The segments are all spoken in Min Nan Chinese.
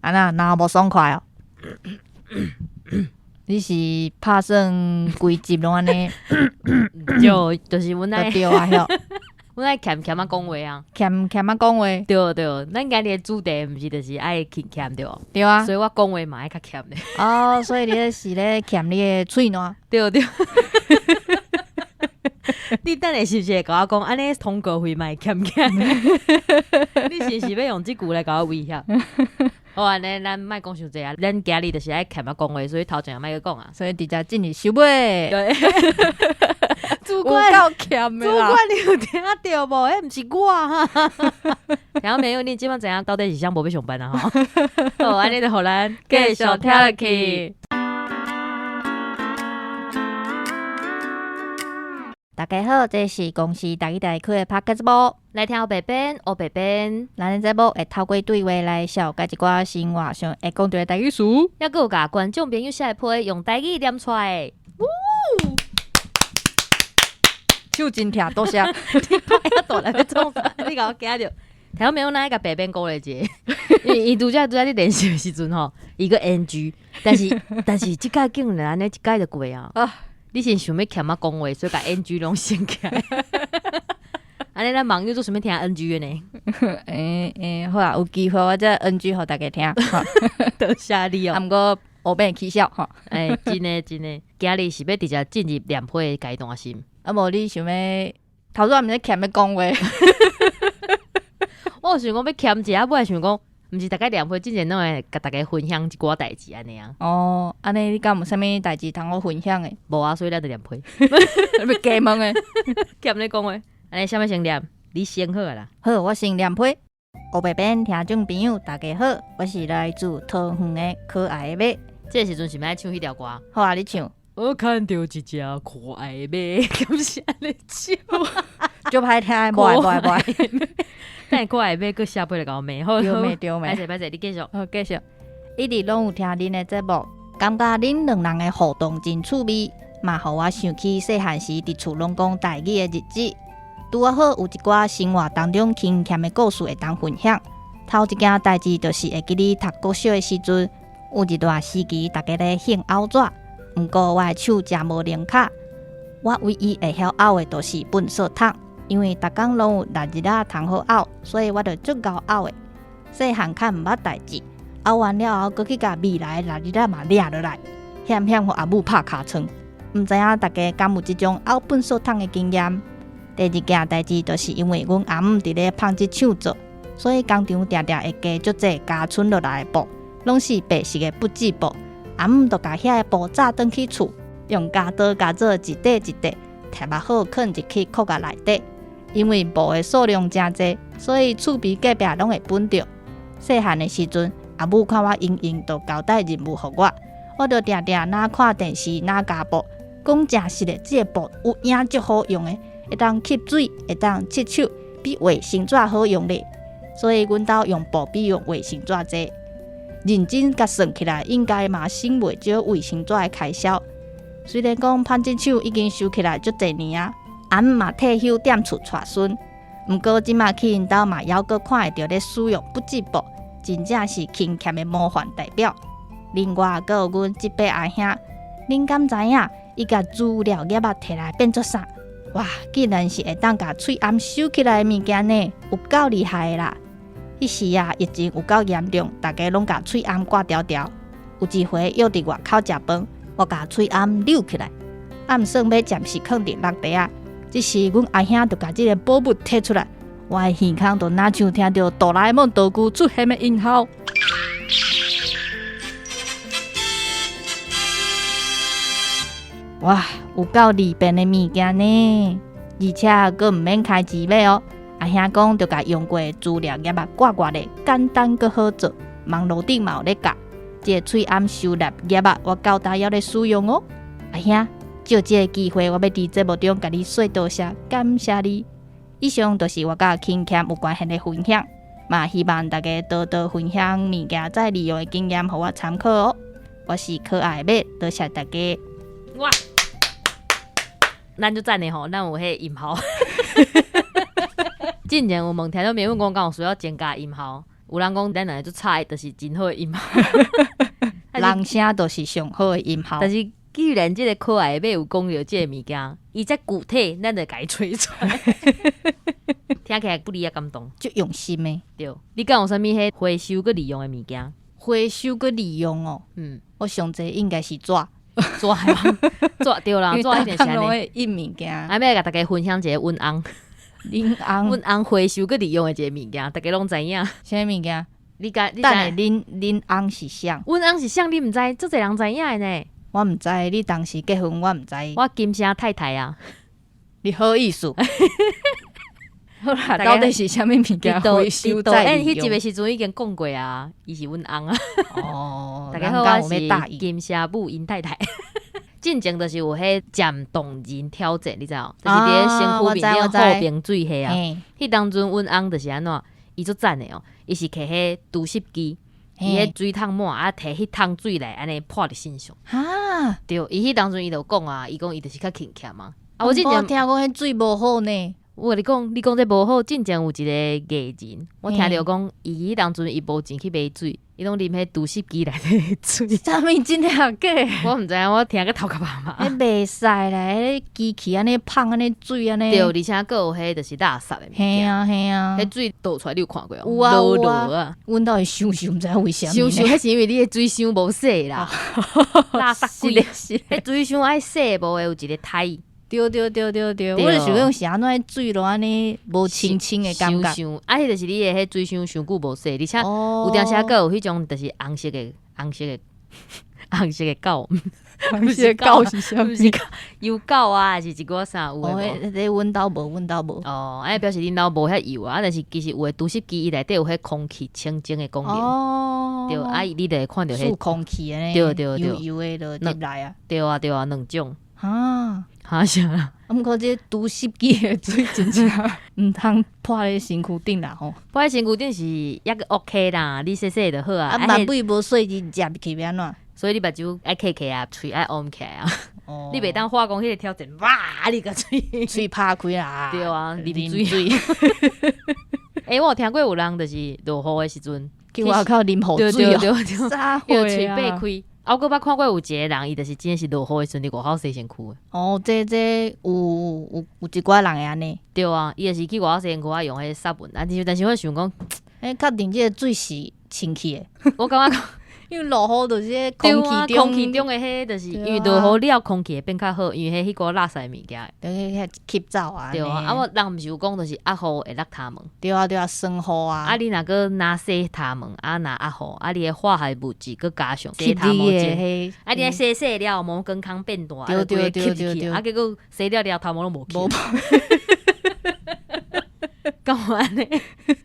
按怎若無爽快哦？你是拍算規集攏按呢？就就是阮愛對啊，曉阮愛儉儉仔講話啊，儉儉仔講話。對對，咱今日的主題毋是就是愛勤儉對無？對啊。所以我講話嘛愛較儉咧。哦，所以你咧是咧儉你的喙瀾。對對。你等下是毋是會共我講按呢通告費嘛會儉儉？你是毋是欲用這句來共我威脅？好，按呢咱莫講傷濟啊，咱今日就是愛儉仔講話，所以頭前也莫閣講啊。所以直接進入收尾。對，主管有夠儉的啦。主管，你有聽著無？彼毋是我哈。聽沒有？你這擺知影到底是啥無欲上班啊？吼。好，按呢就予咱繼續聽落去。大家好，這是公視台語台開的 Podcast 節目。來聽烏白變，烏白變。咱的節目會透過對話來紹介一寡生活上會講著的台語詞，猶閣有共觀眾朋友寫的批用台語念出來。手真疼，多謝。你拍遐大力欲創啥？你共我驚著。聽講沒有？咱愛共白變鼓勵一下，因為伊拄才拄才咧練習的時陣吼，伊閣 NG，但是這擺竟然按呢一擺就過啊！你是想欲儉仔講話，所以共 NG 攏省起來。按呢咱網友做啥物聽 NG 的呢？欸欸，好啊，有機會我再 NG 予大家聽。多謝你哦。啊，毋過烏變起笑吼。欸，真的真的，今日是欲直接進入念批的階段是毋？啊，無你想欲頭拄仔毋是儉欲講話？我有想講欲儉一下，尾仔想講，毋是逐擺念批之前攏會共大家分享一寡代誌按呢啊。哦，按呢你敢有啥物代誌通好分享的？無啊，所以咱就念批。你欲加問的？儉咧講話，按呢啥物先念？你先好啊啦。好，我先念批。烏白變聽眾朋友，大家好，我是來自桃園的可愛的馬。這個時陣是毋愛唱彼條歌？好啊，你唱。我看著一隻可愛的馬，敢是按呢唱？足歹聽的，無愛無愛無愛。等下可愛的馬閣寫批來共我罵，好，對罵對罵。歹勢歹勢，你繼續。好，繼續。一直攏有聽恁的節目，感覺恁兩人的互動真趣味，嘛予我想起細漢時佇厝攏講台語的日子。拄仔好有一寡生活當中輕儉的故事會當分享。頭一件代誌就是會記得讀國小的時陣，有一段時期大家咧興拗紙，毋過我的手誠無靈巧，我唯一會曉拗的就是糞掃桶，因為逐工攏有垃圾仔通好拗，所以我就足𠢕拗的。細漢較毋捌代誌，拗完了後，閣去共未來的垃圾仔嘛掠落來，險險予阿母拍尻川。毋知影大家敢有這種拗糞掃桶的經驗？第二件代誌就是因為阮阿姆佇咧紡織廠做，所以工廠定定會加足濟加賰落來的布，攏是白色的不織布。阿姆就共遐个布紮轉去厝，用鉸刀鉸做一塊一塊，貼仔好，囥入去箍仔內底。因為布的數量誠濟，所以厝邊隔壁攏會分著。細漢的時陣，阿母看我閒閒，就交代任務予我，我就定定若看電視，若咬布。講誠實的，這個布有影足好用的，會當吸水，會當拭手，比衛生紙好用咧。所以阮兜用布比用衛生紙濟。認真共算起來，應該嘛省袂少衛生紙的開銷。雖然講紡織廠已經收起來足濟年啊，阿姆嘛退休踮厝帶孫，毋過這馬去𪜶兜嘛，猶閣看會著咧使用不織布，真正是勤儉的模範代表。另外，閣有阮這輩阿兄，恁敢知影？伊共資料夾仔提來變做啥？哇，竟然是會當共喙罨收起來的物件呢，有夠厲害的啦！彼時啊，疫情有夠嚴重，大家攏共喙罨掛牢牢。有一回約佇外口食飯，我共喙罨扭起來，暗算欲暫時囥佇落地仔。這時，阮阿兄就共這个寶物提出來，我的耳空就若像聽著哆啦 A 夢道具出現的音效。哇，有夠利便的物件呢，而且閣毋免開錢買哦。阿兄講，就共用過的資料夾仔掛掛咧，簡單閣好做。網路頂嘛有咧教，這个喙罨收納夾仔，我到今猶咧使用哦。阿兄，藉這个機會，我欲佇節目中共你說多謝，感謝你。以上就是我佮勤儉有關係的分享，嘛希望大家多多分享物件再利用的經驗，予我參考哦。我是可愛的馬，多謝大家。哇，咱足讚的吼，咱有彼个音效。之前有問聽眾朋友講，敢有需要增加音效？有人講咱兩个足吵的，就是真好的音效。人聲就是上好的音效。但是既然這個可愛的馬有講著這个物件，伊遮具體，咱就共伊揣出來。聽起來不離仔感動，足用心的。對，你敢有啥物彼回收閣利用的物件？回收閣利用哦，我上濟應該是紙，紙紙對啦，紙一定是按呢。印物件。啊，欲來共大家分享一个阮翁，恁翁，阮翁回收閣利用的一个物件，逐家攏知影。啥物件？你共你等下，恁恁翁是啥？阮翁是啥？你毋知？足濟人知影的呢。我毋知，你當時結婚我毋知。我金城太太啊。你好意思？好啦，到底是啥物物件回收再利用？彼集的時陣已經講過啊，伊是阮翁啊。哦，大家好，我是金城武𪜶太太。進前就是有彼漸凍人挑戰，你知無？就是佇咧身軀面頂厚冰水彼啊。彼當陣阮翁就是按怎？伊足讚的哦，伊是摕彼除濕機，伊彼水桶滿啊，摕彼桶水來按呢潑佇身上。哈，對，伊彼當陣伊就講啊，伊講伊就是較勤儉嘛。啊，我之前聽講彼水無好呢。我共你講，你講這無好，進前有一个藝人，我聽著講，伊彼當陣伊無錢去買水，伊攏啉彼除濕機內底的水。啥物真的抑假？我毋知影，我聽甲頭殼麻麻。彼袂使啦，彼機器按呢噴按呢水按呢。對，而且閣有彼就是垃圾的物件。嘿啊嘿啊，彼水倒出來你有看過無？有啊有啊。阮兜會想想，毋知為啥物。想想，彼是因為你的水箱無洗啦。垃圾鬼。彼水箱愛洗，無會有一个苔。對對對對對，我就想講是按怎水落按呢無清清的感覺。啊，彼就是你的彼水箱傷久無洗，而且有當時閣有彼種就是紅色的、紅色的、紅色的狗，紅色的狗是啥物？油狗啊，還是一寡啥有的無？這阮兜無，阮兜無。哦，按呢表示恁兜無遐油啊，但是其實有的除濕機伊內底有彼空氣清淨的功能。哦。對，啊，你就會看著彼空氣按呢，對對對，油油的就入來啊。對啊對啊，兩種。啊。哈啥？啊，毋過這除濕機的水真正毋通潑咧身軀頂啦吼。潑咧身軀頂是猶閣 OK 啦，你洗洗就好啊。啊，目尾無洗就食入去欲按怎？所以你目睭愛開開啊，喙愛掩起來啊。哦。你袂當化工彼个挑戰，哇！你共喙喙拍開啦。對啊，啉水。欸，我有聽過有人就是落雨的時陣，去外口啉雨水哦，啥貨啊？喙擘開。啊，我閣捌看過有一个人，伊就是真的是落雨的時陣佇外口洗身軀的。哦，這這有有有一寡人會按呢。對啊，伊就是去外口洗身軀啊，用彼個掃盆啊，但是我想講，欸，確定這個水是清氣的？我感覺講，因為落雨就是空氣中，空氣中的彼就是因為落雨了，空氣會變較好，因為彼彼寡垃圾物件，對，彼吸走啊。對啊，啊我人毋是有講，就是壓雨會落頭毛。對啊對啊，霜雨啊。啊，你若閣若洗頭毛，啊若壓雨，啊你的化學物質閣加上洗頭毛精，啊你洗洗了毛根孔變大，對對對對對，啊結果洗了了頭毛攏無去。敢有按呢？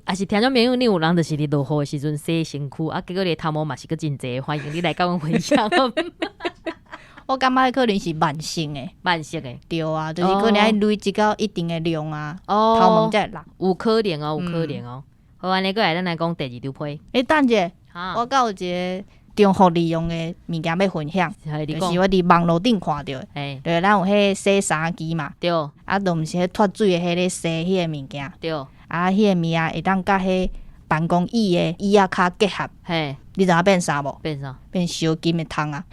啊是聽眾朋友，你有人就是佇落雨的時陣洗身軀，啊結果你的頭毛嘛是閣真濟，歡迎你來佮阮分享。我感覺可能是慢性的，慢性的，對啊，就是可能愛累積到一定的量啊，頭毛才會落。有可能哦，有可能哦。好，按呢過來，咱來講第二張批。欸，等者，我閣有一個重複利用的物件欲分享，就是我佇網路頂看著的。對，咱有彼洗衫機嘛，對，啊，都毋是彼脫水的彼个洗彼个物件，對，啊，彼个物件會當佮彼辦公椅的椅仔跤結合，你知影變啥無？變啥？變燒金的桶仔。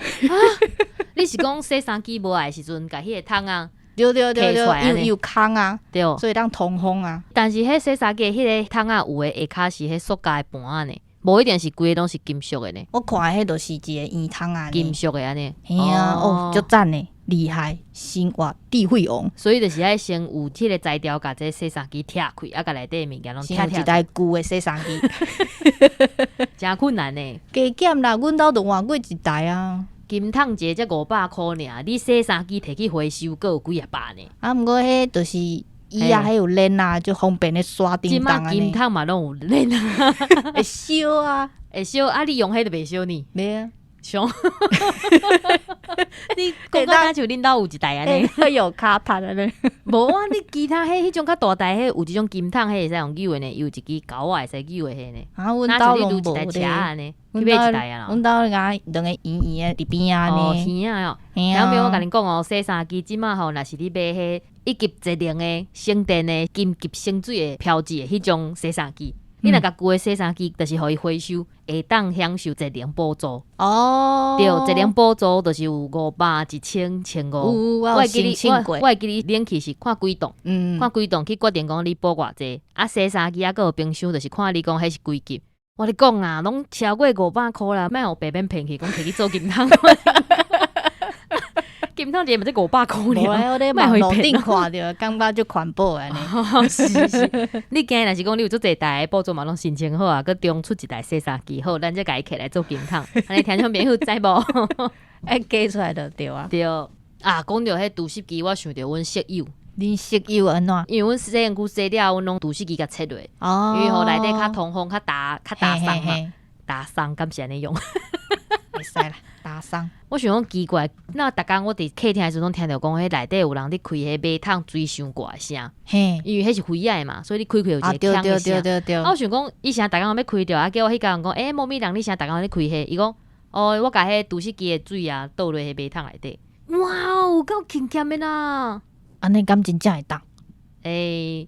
你是講洗衫機無愛的時陣，共彼个桶仔？對對對對，有有空啊，對，所以當通風啊。但是彼洗衫機彼个桶仔有的下跤是彼塑膠的盤仔呢，無一定是規个攏是金屬的呢。我看彼就是一個圓桶仔，金屬的按呢。嘿啊，哦，足讚的，厲害，生活智慧王。所以就是愛先有這个材料，共這洗衫機拆開，啊，共內底的物件攏拆拆一台舊的洗衫機，誠困難呢。加減啦，阮兜就換過一台啊。金桶一个才五百箍爾，你洗衫機提去回收，閣有幾仔百呢？啊，毋過彼就是椅仔，彼有鏈啊，就方便咧刷叮當。金桶嘛攏有鏈啊，會燒啊，會燒啊！你用彼就袂燒呢？袂啊，像你講甲親像恁兜有一台按呢？有跤踏按呢？無啊！你其他彼彼種較大台彼有一種金桶，彼會使用扭的呢，有一支鉤仔會使扭的彼呢。啊，阮兜攏無一台車按呢，去買一台啊。阮兜敢兩个圓圓的佇邊仔呢。哦，圓仔哦。然後我共恁講哦，洗衫機這馬吼，若是你買彼一級節能的、省電的、緊急省水的標誌的彼種洗衫機，你若共舊的洗衫機，就是予伊回收，會當享受節能補助。對，節能補助就是有500、1000、1500。有，我有我會記得申請過。我會記得冷氣是看幾棟，看幾棟去決定講你補偌濟。啊，洗衫機啊，閣有冰箱，就是看你講彼是幾級。我咧講啊，攏超過500箍啦，莫予白免騙去，講提去做金桶。金桶一個嘛才500箍無爾。咧，我咧網路頂看著，感覺足環保的按呢。是是，你今若是講你有足濟台的補助嘛，攏申請好啊，閣中出一台洗衫機，好，咱才共伊摕來做金桶。按呢聽眾朋友知無？愛加出來就對啊。對啊，講著彼除濕機，我想著阮室友，恁室友按怎？因為阮洗身軀洗了，阮攏除濕機共切落，因為予內底較通風、較焦較焦鬆嘛，焦鬆敢是按呢用？會使啦，焦鬆。我想講奇怪，那逐工我佇客廳的時陣攏聽著講，彼內底有人佇開彼馬桶水傷掛的聲，因為彼是開仔的嘛，所以你開開有一個鏘的聲。啊，我想講，伊啥逐工欲開著啊，結果彼工講，欸，某咪人你啥逐工咧開彼？伊講，哦，我共彼除濕機的水啊倒落彼馬桶內底。哇，有夠勤儉的啦！按呢敢真正會當？欸，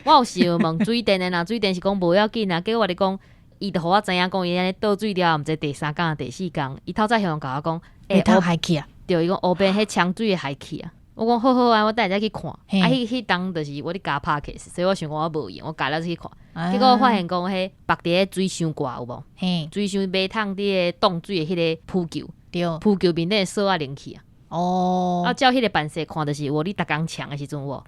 我有想問水電的啦，水電是講無要緊啊，結果我咧講，伊就予我知影講，伊按呢倒水了，毋知第三工、第四工，伊透早向共我講，欸，馬桶害去啊？對，伊講後邊彼沖水的害去啊。我講好好啊，我等下才去看。啊，彼當就是我咧加 podcast，所以我想講我無閒，我加了去看。結果發現講彼縛佇彼水箱掛有無？水箱馬桶佇個擋水的彼個浮球，浮球面頂的索仔連去啊。啊，照彼個辦勢看，就是有你逐工沖的時陣有無？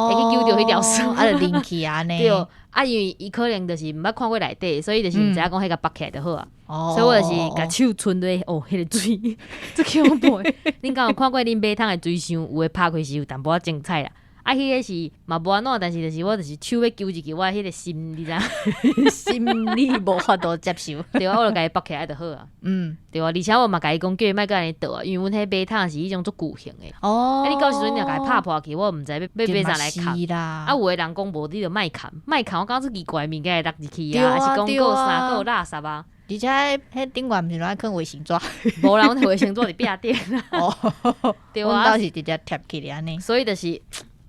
會去揪著彼條索。啊，就連去按呢。對，啊，因為伊可能就是毋捌看過內底，所以就是毋知影講彼共縛起來就好啊。所以我就是共手伸落，哦，彼個水，足恐怖的。恁敢有看過恁馬桶的水箱有的拍開是有淡薄仔精彩啦？啊，彼個是嘛無按怎，但是就是我就是手欲揪入去，我彼個心你知影？心理無法度接受。對啊，我就共伊縛起來就好啊。對啊，而且我嘛共伊講，叫伊莫閣按呢倒啊，因為阮彼馬桶是彼種足巨型的。啊，你到時陣若共伊拍破去，我毋知欲欲買啥來崁。啦。啊，有的人講無，你就莫崁，莫崁，我感覺足奇怪，物件會落入去啊，還是講閣有啥，閣有垃圾啊？而且彼頂懸毋是攏愛囥衛生紙？無啦，阮衛生紙佇壁頂。對啊。阮兜是直接貼起來按呢。所以就是，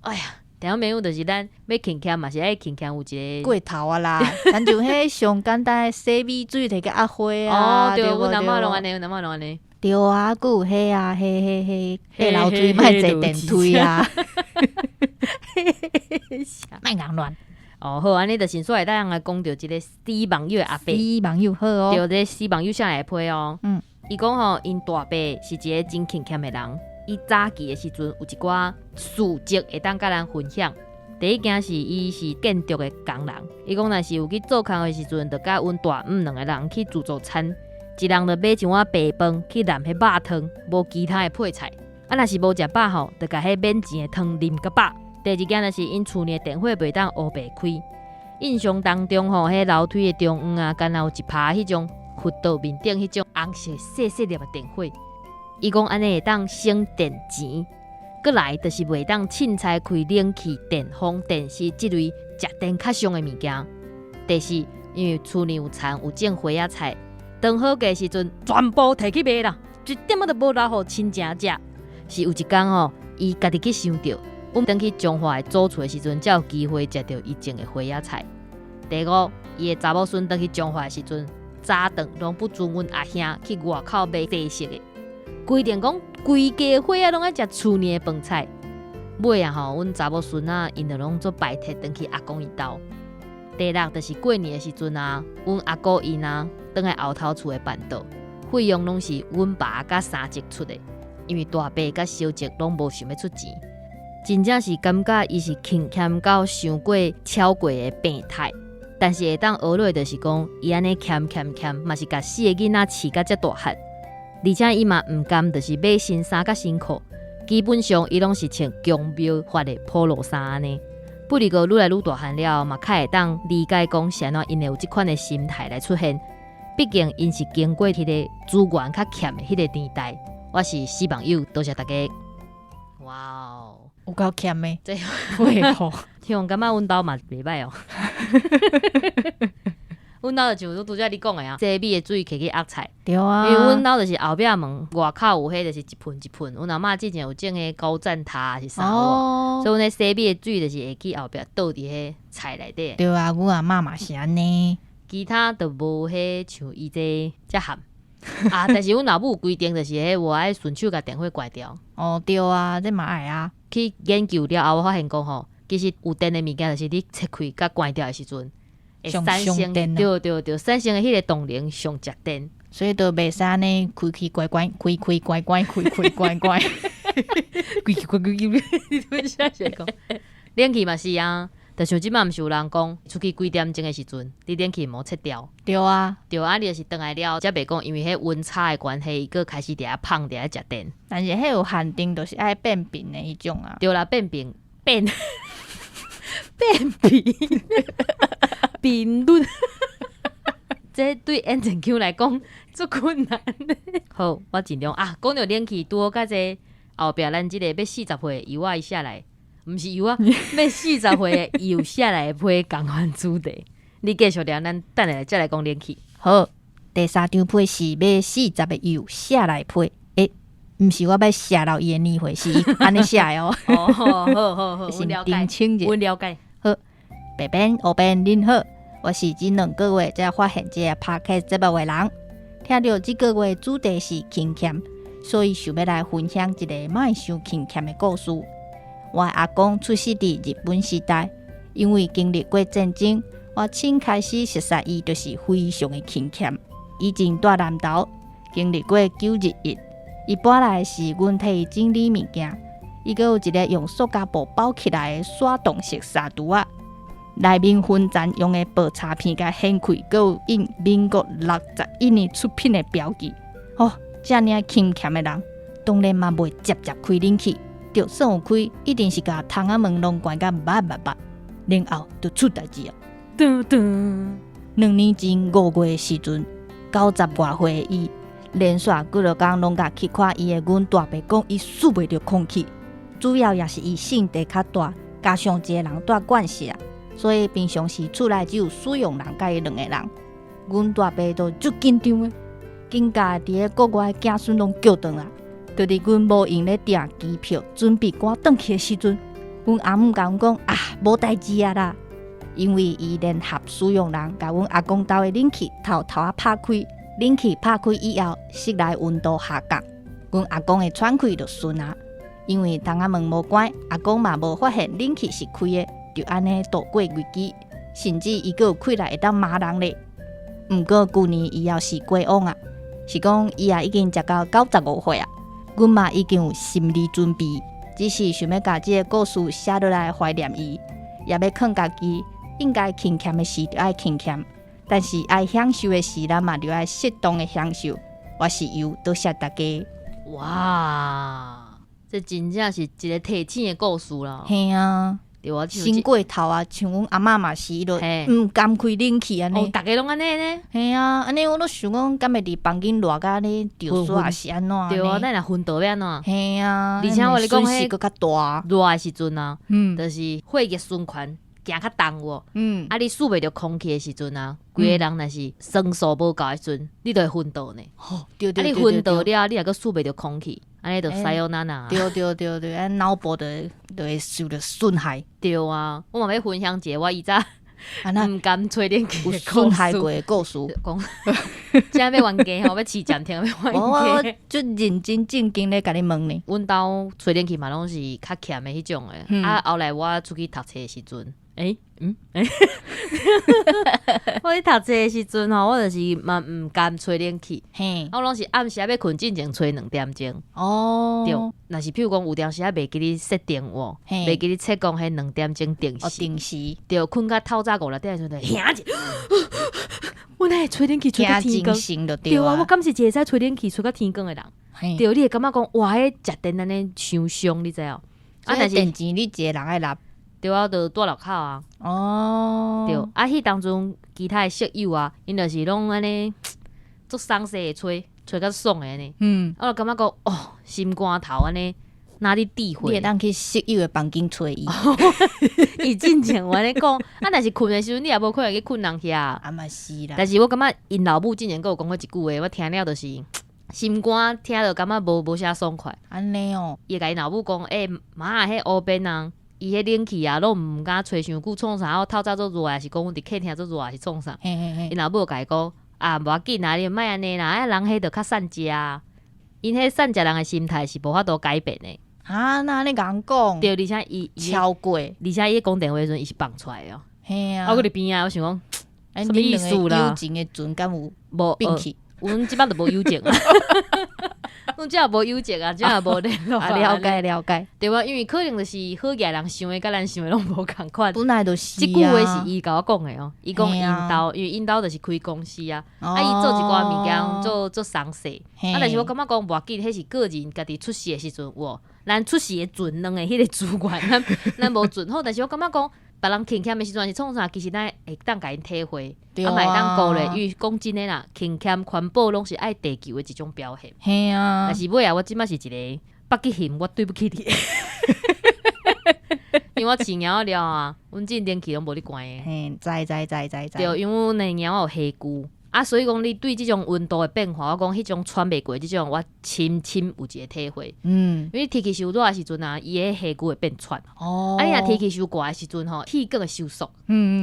哎呀，聽眾朋友就是咱欲勤儉嘛是愛勤儉有一個過頭啊啦，親像彼上簡單的洗米水摕去壓花啊。哦，對，阮阿嬤攏按呢，阮阿嬤攏按呢。對啊，閣有彼啊，彼彼彼，下樓梯莫坐電梯啊。莫仝亂。哦，好，按呢就先煞會當來講著這个死網友的阿伯。死網友好哦。對，這个死網友寫來的批哦。伊講吼，𪜶大伯是一个真勤儉的人。伊早期的時陣有一寡事蹟會當佮咱分享。第一件是伊是建築的工人，伊講若是有去做工的時陣，就佮阮大姆兩個人去自助餐，一人就買一碗白飯去淋彼肉湯，無其他的配菜。啊，若是無食飽吼，就共彼免錢的湯啉較飽。第二件就是𪜶厝內電火袂當烏白開。印象當中吼，彼樓梯的中央啊，敢若有一排彼種佛桌面頂彼種紅色細細粒的電火。伊講按呢會當省電錢，閣來就是袂當凊彩開冷氣、電風、電視這類食電較傷的物件。第四，因為厝內有田有種花仔菜，當好價時陣全部提去賣啦，一點仔都無留予親情食。是有一工吼，伊家己去想著，阮轉去彰化的祖厝的時陣，才有機會食著伊種的花仔菜。第五，伊的查某孫轉去彰化的時陣，早頓攏不准阮阿兄去外口買濟食的。規定講規家伙仔攏愛食厝內的飯菜。尾啊吼，阮查某孫仔𪜶就攏做排斥轉去阿公伊兜。第六就是過年的時陣啊，阮阿姑𪜶啊，轉來後頭厝的辦桌，費用攏是阮爸佮三叔出的，因為大伯佮小叔攏無想欲出錢。真正是感覺伊是勤儉到傷過超過的病態，但是會當學落就是講，伊按呢儉儉儉，嘛是共四个囡仔飼甲遮大漢。而且伊嘛毋甘，就是買新衫佮新褲，基本上伊攏是穿宮廟發的普羅衫按呢。不過愈來愈大漢了後，嘛較會當理解講是按怎𪜶會有這款的心態來出現。畢竟𪜶是經過彼個資源較欠的彼個年代。我是死網友，多謝大家。哇哦，有夠欠的，這會吼，聽感覺阮兜嘛袂䆀哦。阮兜就像拄才你講的啊，洗米的水摕去壓菜。對啊，因為阮兜就是後壁門外口有彼就是一盆一盆，阮阿嬤之前有種彼高贊塔是啥有，所以阮彼洗米的水就是會去後壁倒佇彼菜內底。對啊，阮阿嬤嘛是按呢。其他就無彼像伊這遮譀啊，但是阮老母有規定，就是彼我愛順手共電火關掉。哦，對啊，這嘛愛啊。去研究了後，我發現講吼，其實有電的物件，就是你切開佮關掉的時陣，會產生，對對對，產生的彼個動能上食電，所以就袂使按呢開開關關，開開關關，開開關關，開開關關，你拄才是講冷氣嘛是啊。就像這擺毋是有人講，出去幾點鐘的時陣，你冷氣毋好切掉。對啊，對啊，你就是轉來了，才袂講因為彼溫差的關係，伊閣開始佇遐芳佇遐食電。但是彼有限定，就是愛變頻的彼種啊。對啦，變頻變變頻頻率，這對演講腔來講足困難。好，我盡量啊，講著冷氣，拄好佮這後壁咱這個欲40歲由我寫來。毋是由我，欲40歲又寫來的批仝款主題。你繼續聊，咱等下再來講冷氣。好，第三張批是欲40個又寫來批。欸，毋是我欲寫落伊的年歲，是伊按呢寫的哦。哦，好好好，是澄清者。阮了解。好，白邊烏邊恁好，我是這兩個月才發現這个 Podcast 節目的人，聽著這個月主題是勤儉，所以想欲來分享一個莫傷勤儉的故事。我阿公出世佇日本時代，因為經歷過戰爭，我凊開始熟似伊就是非常的勤儉。以前住南投，經歷過九二一，伊搬來時，阮替伊整理物件，伊閣有一个用塑膠布包起來的徙動式掃櫥仔，內面分層用的薄柴片共掀開，閣有印民國61年出品的標記。哦，遮爾勤儉的人，當然嘛袂捷捷開冷氣。就算有開，一定是共窗仔門攏關甲密密密，然後就出代誌啊！噔噔，2年前5月的時陣，90外歲的伊，連續幾落工攏共去看伊的阮大伯講，伊吸袂著空氣，主要也是伊性地較大，加上一个人蹛慣勢啊，所以平常時厝內只有使用人佮伊兩個人。阮大伯都足緊張的，緊共佇咧國外的囝孫攏叫轉來。就佇阮無閒咧訂機票，準備趕轉去的時陣，阮阿姆共阮講啊，無代誌啊啦，因為伊聯合使用人，共阮阿公兜的冷氣偷偷仔拍開，冷氣拍開以後，室內溫度下降，阮阿公的喘氣就順啊，因為窗仔門無關，阿公嘛無發現冷氣是開的，就按呢度過危機，甚至伊閣有氣力會當罵人咧。毋過舊年伊猶是過往啊，是講伊也已經食到95歲啊。阮嘛已經有心理準備，只是想欲共這個故事寫落來懷念伊，也欲勸家己應該勤儉的時就愛勤儉，但是愛享受的時，咱嘛著愛適當的享受。我是尤，多謝大家。哇，這真正是一個提醒的故事啦。嘿啊。對啊，先過頭啊，像阮阿嬤嘛是，伊就毋甘開冷氣按呢。哦，逐家攏按呢呢。嘿啊，按呢我攏想講，敢會佇房間熱甲按呢著沙是按怎？對啊，咱若昏倒欲按怎？嘿啊，而且我咧講，彼閣較大熱的時陣啊，就是血液循環行較重有無？啊，你吸袂著空氣的時陣啊，規个人若是酸素無夠的時陣，你就會昏倒呢。哦，對對啊，你昏倒了，你若閣吸袂著空氣。按呢就さよなら。對對對對，按腦部就就會受著損害。對啊，我嘛欲分享一个我以前毋甘吹冷氣有損害過的故事。講，這欲冤家吼，欲飼暫停，欲冤家。我足認真正經咧共你問呢。阮兜吹冷氣嘛，攏是較儉的彼種的。啊，後來我出去讀冊的時陣，欸，嗯，欸，我咧讀冊的時陣吼，我就是嘛毋甘吹冷氣，我攏是暗時仔欲睏進前吹兩點鐘。哦，對，若是譬如講有當時仔袂記咧設定無，袂記咧設講彼兩點鐘定時。定時。對，睏到透早五六點的時陣，嚇一，我哪會吹冷氣吹到天光？對啊，我敢是一個會使吹冷氣吹到天光的人。對，你會感覺講哇，彼食電按呢傷傷，你知無？啊，但是電錢你一個人愛納。對啊，就蹛樓跤啊。哦。對，啊，彼當陣其他的室友啊，𪜶就是攏按呢足鬆勢的吹，吹較爽的按呢。我就感覺講，哦，心肝頭按呢哪裡智慧你會當去室友的房間揣伊，伊進前有按呢講，啊，若是睏的時陣，你也無可能去睏人遐。啊嘛是啦。但是我感覺𪜶老母之前閣有講過一句話，我聽了就是心肝聽著感覺無啥爽快。按呢哦，伊會共𪜶老母講，欸，媽，彼烏邊人，伊彼冷氣啊，攏毋敢吹傷久，創啥？我透早足熱，還是講阮佇客廳足熱，還是創啥？𪜶老母就共伊講，啊，無要緊啊，你莫按呢啦，啊，人彼著較散食啊。𪜶彼散食人的心態是無法度改變的。啊，那按呢共人講，對，而且伊超過，而且伊講電話的時陣，伊是放出來的哦。嘿啊，我閣佇邊仔，我想講，欸，啥物意思啦？友情的船敢有無變去？阮這擺就無友情啊，阮這無友情啊，這也無聯絡啊，了解了解。對啊，因為可能就是好額人想的，佮咱想的攏無仝款。本來就是。這句話是伊共我講的哦，伊講𪜶兜，因為𪜶兜就是開公司啊，啊，伊做一寡物件做做鬆勢，啊，但是我感覺講無要緊，彼是個人家己出事的時陣有，咱出事的盡量的彼個資源，咱無盡好，但是我感覺講。別人勤儉的時陣是創啥？其實咱會當共𪜶體會，啊嘛會當鼓勵。因為講真的啦，勤儉環保攏是愛地球的一種表現。嘿啊！但是尾仔我這擺是一個北極熊，我對不起你。因為我飼貓了啊，阮這冷氣攏無咧關的。嘿，知知知知知。對，因為阮的貓有火龜。啊，所以講你對這種溫度的變化，我講彼種喘袂過，這種我深深有一個體會。因為天氣傷熱的時陣啊，伊的氣管會變喘。啊，你若天氣傷寒的時陣吼，氣管會收縮。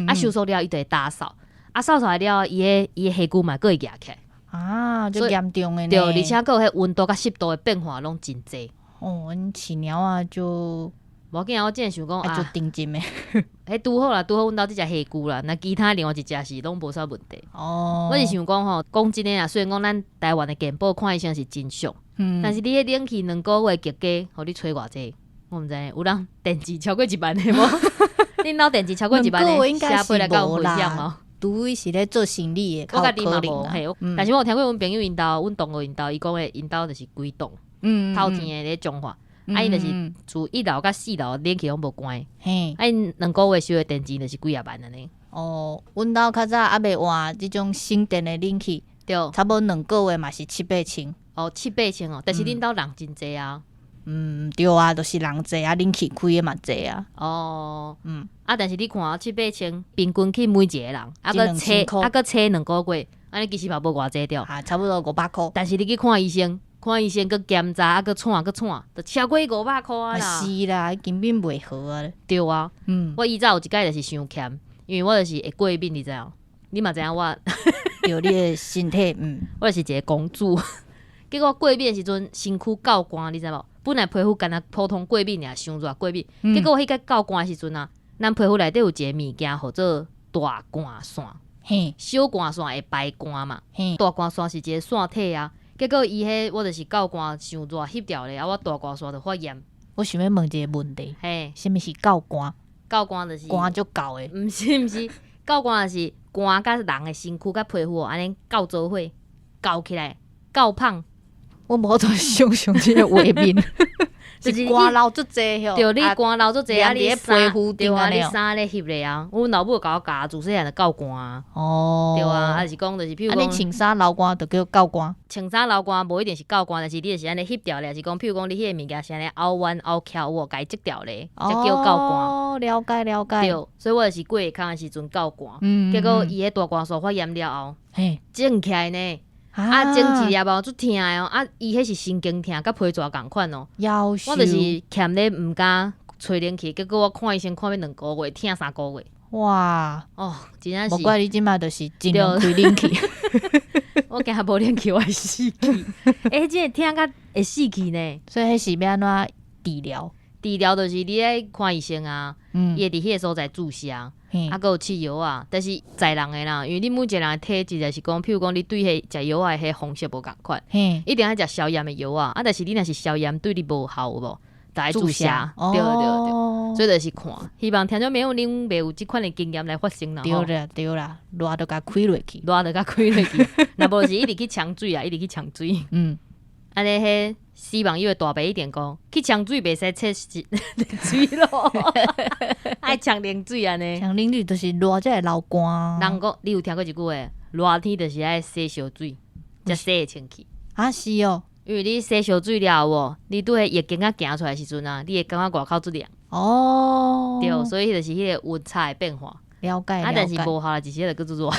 啊，收縮了，伊就會焦嗽。啊，嗽出來了，伊的氣管嘛閣會夯起來。啊，足嚴重的呢。對，而且閣有彼溫度佮濕度的變化攏真濟。哦，阮飼貓仔就。無要緊啊，我之前想講啊，足認真的。彼拄好啦，拄好阮兜這隻火龜啦，若其他另外一隻是攏無啥問題。我是想講吼，講真的啦，雖然講咱台灣的健保看醫生是真俗，但是你彼冷氣兩個月特價，予你吹偌濟，我毋知有人電池超過1萬的無？恁兜電池超過1萬的，寫批來佮有分享無？除非是咧做生理的，我家己嘛無，嘿，但是我有聽過阮朋友𪜶兜，阮同學𪜶兜，伊講的𪜶兜就是規棟透天的咧彰化。啊，𪜶就是住一樓佮四樓，冷氣攏無關。啊，𪜶兩個月收的電錢就是幾仔萬按呢。哦，阮兜較早猶未換這種省電的冷氣，差不多兩個月嘛是七八千。哦，七八千哦，但是恁兜人真濟啊。嗯，對啊，就是人濟啊，冷氣開的嘛濟啊。哦，啊，但是你看七八千，平均去每一個人，啊，閣車，啊，閣車兩個月，按呢其實嘛無偌濟著。啊，差不多500箍。但是你去看醫生。看醫生，閣檢查，啊，閣喘，閣喘，就超過500箍啊啦。是啦，根本袂好啊。對啊，我以前有一擺就是傷俭，因為我就是會過敏，你知無？你嘛知影我，對你的身體，我就是一個公主。結果過敏的時陣，身軀夠寒，你知無？本來皮膚敢若普通過敏爾，傷熱過敏。結果我彼個夠寒的時陣啊，咱皮膚內底有一個物件，號做大汗腺。小汗腺會排汗嘛？大汗腺是一個腺體啊。結果伊彼我就是夠寒傷熱翕著咧，啊我大汗腺就發炎。我想欲問一個問題，啥物是夠寒？夠寒就是寒足厚的。毋是毋是，夠寒就是寒佮人的身軀佮皮膚按呢鬥做伙，厚起來，夠胖。我無法度想像這個畫面。是汗流足濟吼，對，你汗流足濟啊，你皮膚對啊，你衫咧翕咧啊，阮老母共我教，自細漢就夠寒啊。對啊，啊是講就是，譬如講，你穿衫流汗就叫夠寒。穿衫流汗無一定是夠寒，但是你就是按呢翕著咧，是講譬如講你彼個物件是按呢拗彎拗翹，有無共伊折掉咧，才叫夠寒。哦，了解了解。對，所以我就是過下空的時陣夠寒，結果伊彼大汗腺發炎了後，腫起來呢。啊，腫一粒哦，足疼的哦！啊，伊彼是神經疼，佮皮蛇仝款哦。我就是欠咧毋敢吹冷氣，結果我看醫生看欲兩個月，疼3個月。哇！哦，真正是。無怪你這擺就是盡量開冷氣。我驚無冷氣我會死去。欸，真的疼甲會死去呢。所以彼是欲按怎治療？治療就是你愛看醫生啊，伊會佇彼個所在注射。啊，閣有試藥仔，但是在人的啦，因為你每一個人的體質就是講，譬如講你對彼食藥仔的彼方式無仝款，一定愛食消炎的藥仔，啊，但是你若是消炎對你無效有無？就愛注射，對對對，所以就是看，希望聽眾朋友恁袂有這款的經驗來發生啦。對啦對啦，熱就共開落去，熱就共開落去，若無就是一直去搶水啊，一直去搶水。按呢，彼死網友的大伯一定講，去搶水袂使切冷水咯，愛搶冷水按呢。搶冷水就是熱才會流汗。人講，你有聽過一句話，熱天就是愛洗燒水，才洗會清氣。啊是哦，因為你洗燒水了後無，你拄彼液經仔行出來的時陣啊，你會感覺外口足涼。對，所以彼就是彼個溫差的變化。了解。啊，但是了解。無效，一時就閣足熱。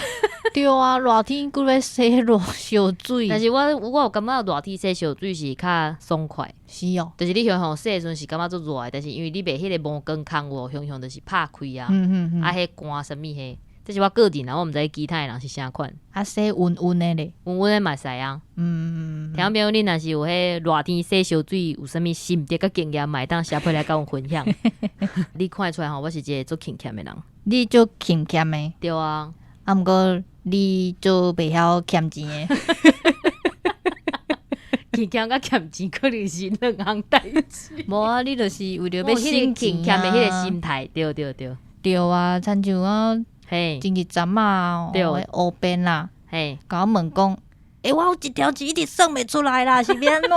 對啊，熱天閣咧洗熱燒水。但是我有感覺熱天洗燒水是較爽快。是哦。就是你雄雄洗的時陣是感覺足熱的，但是因為你袂彼個毛管孔有無，雄雄就是拍開啊，啊，彼汗啥物彼，這是我個人啊，我毋知其他的人是啥款。啊，洗溫溫的咧。溫溫的嘛會使啊。聽眾朋友，恁若是有彼熱天洗燒水有啥物心得佮經驗，嘛會當寫批來佮阮分享。你看會出來吼，我是一個足勤儉的人。你足勤儉的。對啊。啊，毋過你足袂曉儉錢的。勤儉佮儉錢可能是兩項代誌。無啊，你就是為著欲省勤儉的彼個心態，對對對。對啊，親像我前一陣仔，烏變啦，共我問講，欸，我有一條錢一直算袂出來啦，是欲按怎？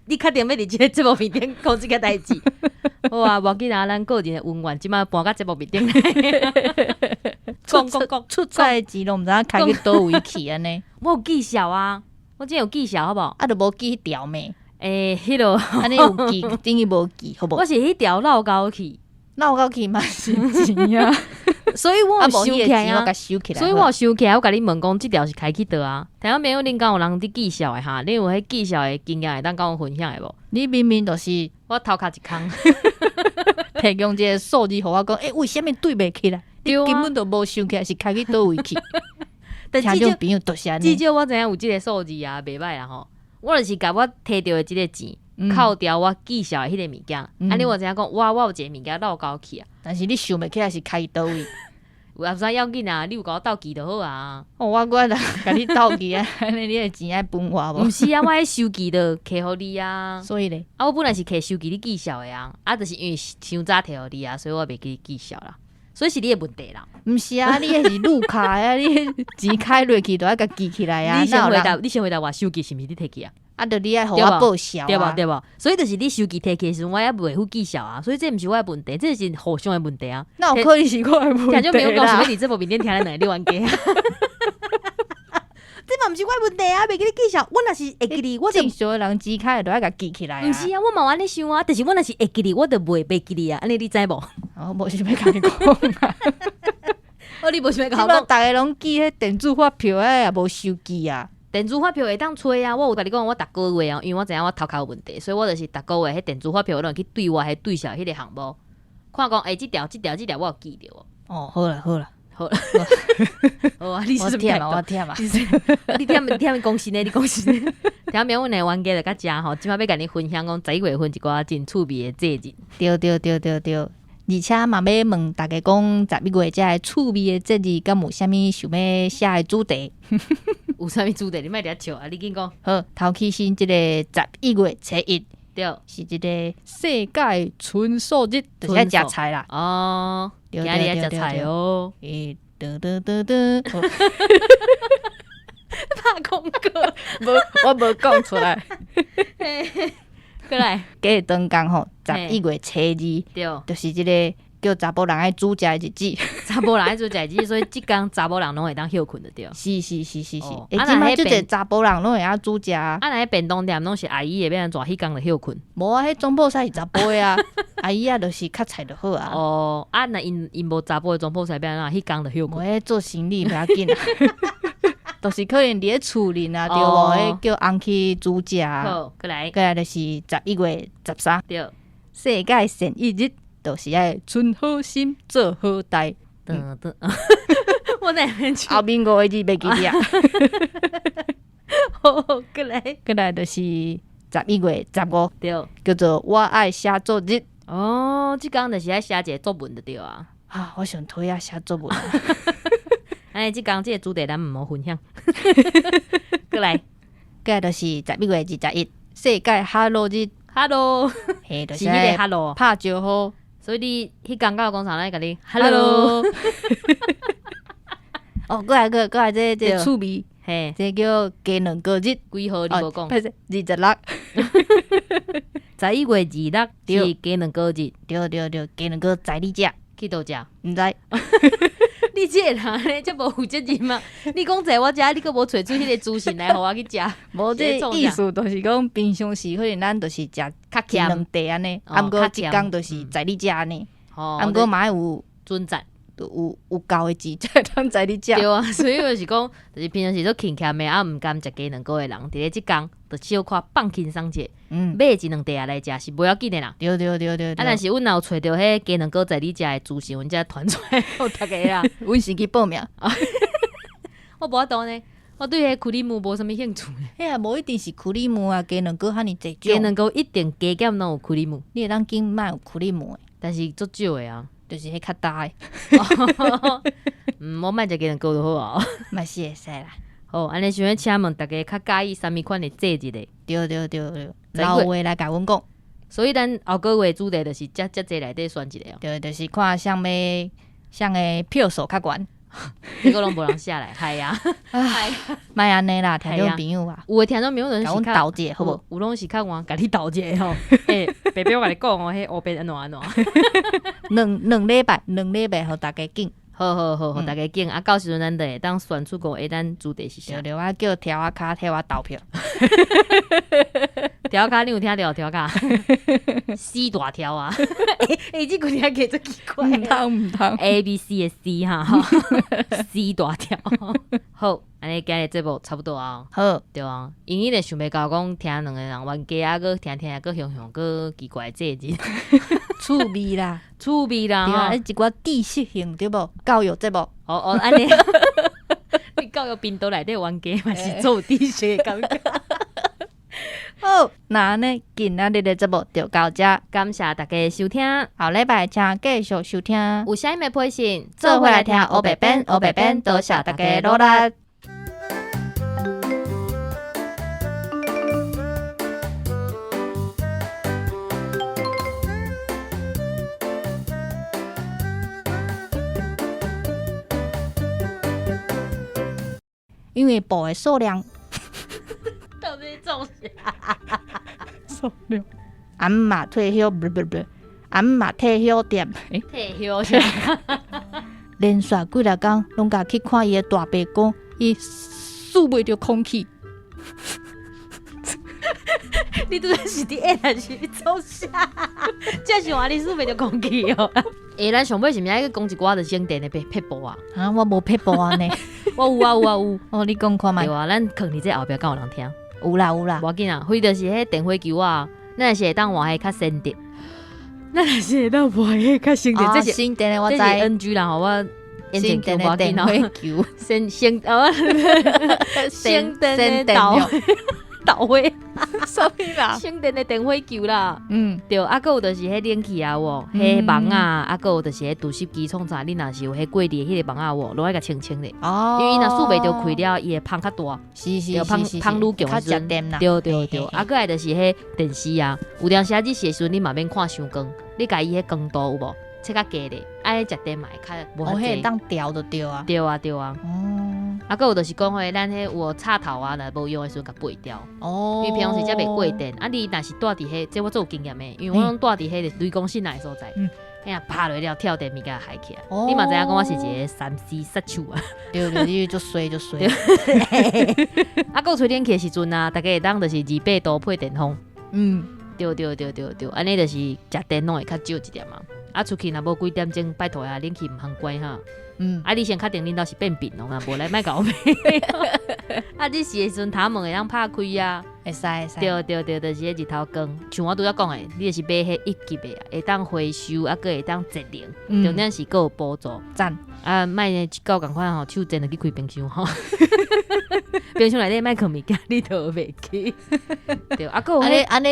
你確定欲佇這个節目面頂講這個代誌？好啊，無要緊啊，咱個人的恩怨，這擺搬到節目面頂來。講講講，出彩的錢攏毋知影開去佗位去按呢。我有記數啊，我真有記數，好無？啊，就無記彼條咩？欸，彼落按呢有記，等於無記，好無？我是彼條落溝去，落溝去嘛是錢啊。所以我有想起來啊，所以我有想起來，我共你問講，這條是開去佗啊？聽眾朋友，恁敢有人佇記數的哈？恁有彼記數的經驗會當共阮分享的無？你明明就是我頭殼一空，提供一個數字予我講，欸，為啥物對袂起來？你根本就無想起來是開去佗位去。但聽眾朋友就是按呢。至少我知影有這個數字啊，袂䆀啦吼。我就是共我提著的這個錢，扣掉我記數的彼個物件，按呢我知影講，哇，我有一個物件落溝去啊。但是你想袂起來是開佗位。有啥要緊啊？你有共我鬥記就好啊。哦，我閣來共你鬥記啊，按呢你的錢愛分我無？毋是啊，我彼收據就提予你啊。所以咧，啊，我本來是提收據你記數的啊，啊，就是因為傷早提予你啊，所以我袂記記數啦。所以是你的問題啦。毋是啊，你彼是路卡啊，你彼錢開落去都愛共記起來啊。你先回答，你先回答我收據是毋是你提去啊？啊，就你愛予我報銷啊。對無對無？所以就是你收據提去的時陣，我猶袂赴記數啊。所以這毋是我的問題，這是互相的問題啊。哪有可能是我的問題啦？聽眾朋友講，想欲佇節目面頂聽咱兩个咧冤家。這嘛毋是我的問題啊，袂記你記數，我若是會記得，我就正常的人錢開就愛共記起來啊。毋是啊，我嘛有按呢想啊，但是我若是會記得，我就袂記得啊。按呢你知無？我無想欲共你講啊。哦，你無想欲共我講？這擺逐个攏記彼電子發票，彼也無收據啊。電子發票會當揣啊！我有共你講，我逐個月啊，因為我知影我頭殼有問題，所以我就是逐個月彼電子發票，我攏會去對我彼對數彼个項目，看講，欸，這條、這條、這條我有記著無？哦，好啦，好啦，好啦，好啊！你是我忝啊，我忝啊！你忝，你忝講真的，你講真的。聽眾阮的冤家就到遮吼，這擺欲共你分享講11月份一寡真趣味的節日。對對對對對，而且嘛欲問大家講，11月這个趣味的節日，敢有啥物想欲寫的主題？有啥物主題？你莫佇遐笑啊！你緊講。好，頭起先，這個11月初一，是這個世界純素日，就是愛食菜啦。哦，今日愛食菜哦。欸，噔噔噔噔，拍廣告，無，我無講出來。過來，隔當工吼，11月初二，就是這個叫查埔人愛煮食的日子。查埔人愛煮食的日子，所以這工查埔人攏會當歇睏就對。是是是是是，欸，這擺足濟查埔人攏會曉煮食啊。啊，若彼便當店攏是阿姨的，欲按怎彼工就歇睏？無啊，彼總鋪師是查埔的啊，阿姨仔就是較菜就好啊。哦，啊，若𪜶無查埔的總鋪師，欲按怎彼工就歇睏？無，彼做生理袂要緊啊。就是可能佇咧厝裡啊，對無？彼叫翁去煮食。好，過來，過來就是11月13，世界善意日，就是愛存好心做好代。噔噔，我在那邊後面五個字袂記得啊。好，過來，過來就是11月15，叫做我愛寫作日。哦，這工就是愛寫一個作文就對啊。啊，我上討厭寫作文。哎，這工這個主題咱毋好分享。過來，過來就是11月21，世界哈囉日。哈囉，嘿，就是彼個哈囉，拍招呼。所以你彼工到工廠來共你哈囉。哦，過來過來過來，這這趣味，嘿，這叫雞卵糕日。幾號你無講？26。 11月26是雞卵糕日。對對對，雞卵糕在你食。去佗食？毋知。你這个人咧，遮無負責任啊！你講這我食，你閣無揣出彼个資訊來予我去食。無這個意思，就是講平常時可能咱就是食較一兩儉塊按呢，哦啊毋過較儉一工就是載你食按呢，吼啊毋過嘛愛有準則。有夠的錢才會當載你食。對啊，所以就是講，就是平常時足勤儉的，啊，毋甘食雞卵糕的人，佇咧這工就小可放輕鬆者，買一兩塊仔來食是無要緊的啦。對對對對啊，若是阮若有揣著彼雞卵糕載你食的資訊，阮才傳出來予逐家啦。阮先去報名。我無法度呢，我對彼個 cream 無啥物興趣呢。彼也無一定是 cream 啊，雞卵糕遐爾濟雞種，卵糕一定加減攏有 cream，你會當揀莫有 cream 的，但是足少的啊。就是彼較焦的，嗯，我莫食雞卵糕就好啊。嘛是會使啦。好，按呢想欲請問逐家較佮意啥物款的節日的？對對對對，十一月留話來共阮講，所以咱後個月主題就是遮遮濟內底選一个哦。對，就是看啥物啥个票數較懸。結果攏無人寫來，係啊，莫按呢啦，聽眾朋友啊，有的聽眾朋友就是共阮鬥一下好無？有攏是較倚共你鬥一下吼。欸，白白我共你講哦，彼烏白按怎按怎。兩兩禮拜，兩禮拜予逐家揀。好好好，予逐家揀啊，到時陣咱就會當選出講，欸，咱主題是啥？對對，我叫柱仔跤替我投票。柱仔跤，你有聽著？柱仔跤，死大條啊！欸，這句聽起來足奇怪。毋通毋通。 A B C 的 C 哈，死大條。好，按呢今日節目差不多啊。好，對啊，因為咧想袂到講聽兩個人冤家啊，閣聽聽閣雄雄閣奇怪的節日，趣味啦，趣味啦，對啊，一寡知識性對無？教育節目。哦哦，按呢，你教育頻道內底冤家嘛是做有知識的感覺。好，那按呢，今仔日的節目就到這，感謝大家收聽，後禮拜請繼續收聽。有啥物的批信，做伙來聽烏白編，烏白編，多謝大家努力。因為布的數量，到底創啥？數量，阿姆嘛退休，不不不，阿姆嘛退休店，退休啥？連續幾若工攏共去看伊的大伯公，伊吸袂著空氣。你拄才是佇演還是佇創啥？這是話你吸袂著空氣哦。欸，咱上尾是毋是愛閣講一寡著省電的撇撇步啊？啊，我無撇步按呢。我有啊有啊有。哦，你講看覓。對啊，咱囥佇這後壁敢有人聽？有啦有啦。無要緊啊，非就是彼電火球啊，咱若是會當換彼較先進。咱若是會當換彼較先進，這是省電的我知。這是 NG 啦吼，我省電的電火球，省省哦，省電的導導火，啥物啦？省電的電火球啦。嗯，對，啊，閣有就是彼冷氣啊，有無？彼網仔，啊，閣有就是彼除濕機創啥？你若是有彼過濾的彼個網仔有無？攏愛共清清咧。哦。因為伊若吸袂著氣了，伊會芳較大。是是是是，芳愈強較食電啦。對對對，啊，閣來就是彼電視啊，有當時啊，日時的時陣你嘛免看傷光，你共伊彼光度有無？切較低咧，按呢食電嘛會較無遐濟。哦，彼會當調就對啊。對啊對啊。啊，閣有就是講彼咱彼有插頭啊，若無用的時陣共拔掉。哦。因為平常時才袂過電，啊，你若是蹛佇彼，這我足有經驗的，因為我攏蹛佇彼個雷公線內的所在。彼啊拍落了跳電物件害起來。你嘛知影講我是一個3C 殺手啊。對對，你足衰足衰。啊，閣有吹冷氣的時陣啊，逐家會當就是28度配電風。對對對對對，按呢就是食電攏會較少一點嘛。啊，出去若無幾點鐘，拜託啊，冷氣毋通關哈。啊，你先確定恁兜是變頻哦，若無來莫共我罵。啊，你時的時陣，窗門會當拍開啊。會使會使。對對對，就是彼日頭光。像我拄才講的，你就是買彼一級的，會當回收，啊，閣會當節能，重點是閣有補助。讚。啊，莫一到仝款吼，手賤就去開冰箱吼。冰箱內底莫囥物件，你就袂記。對，啊，閣有彼按呢。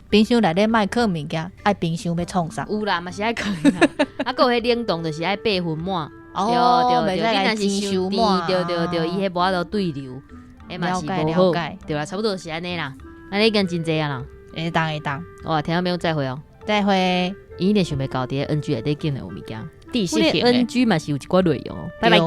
冰箱內底莫囥物件，愛冰箱欲創啥？有啦，嘛是愛囥啦。啊，閣有彼冷凍就是愛八分滿。哦，對對對，你若是傷甜，對對對，伊彼無法度對流，彼嘛是無好。對啦，差不多是按呢啦。按呢已經真濟啊啦。會當會當。哇，聽眾朋友再會哦。再會。伊一定想袂到佇咧 NG 內底竟然有物件。知識型 NG 嘛是有一寡內容。拜拜。